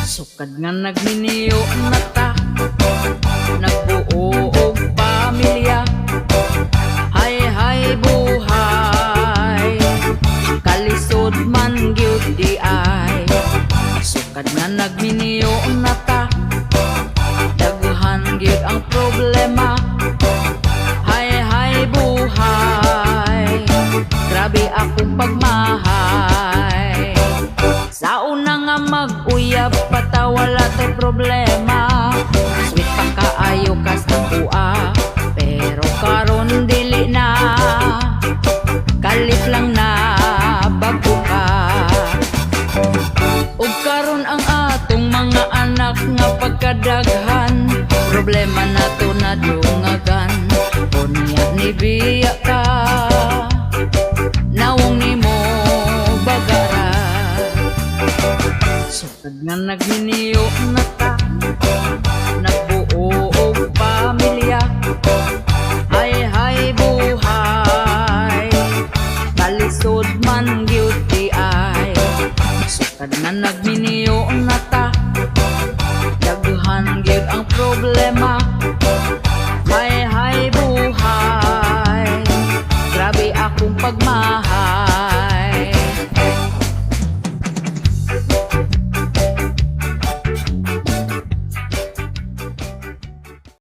Sukad nga nagminyo na ta, nagbuo og pamilya. Hay hay buhay, kalisod man gyud diay. Sukad nga nagminyo na ta, daghan gyud ang problema. Hay hay buhay, grabe akong pagmahay. Sa una nga mag-uyab pa ta, wala tay problema. Sweet pa kaayo kas akoa, pero karon dili na. Kalip lang na bago ka. Ug karon ang atong mga anak nga pagkadaghan, problema nato na dungagan. Unya ni biya ka, nawong nimo bagara. Sukad nga nagminyo na ta, nagbuo og pamilya. Hay hay buhay, kalisod man gyud diay. Sukad nga nagminyo na ta, daghan gyud ang problema. Hay hay buhay, grabe akong pagmahal.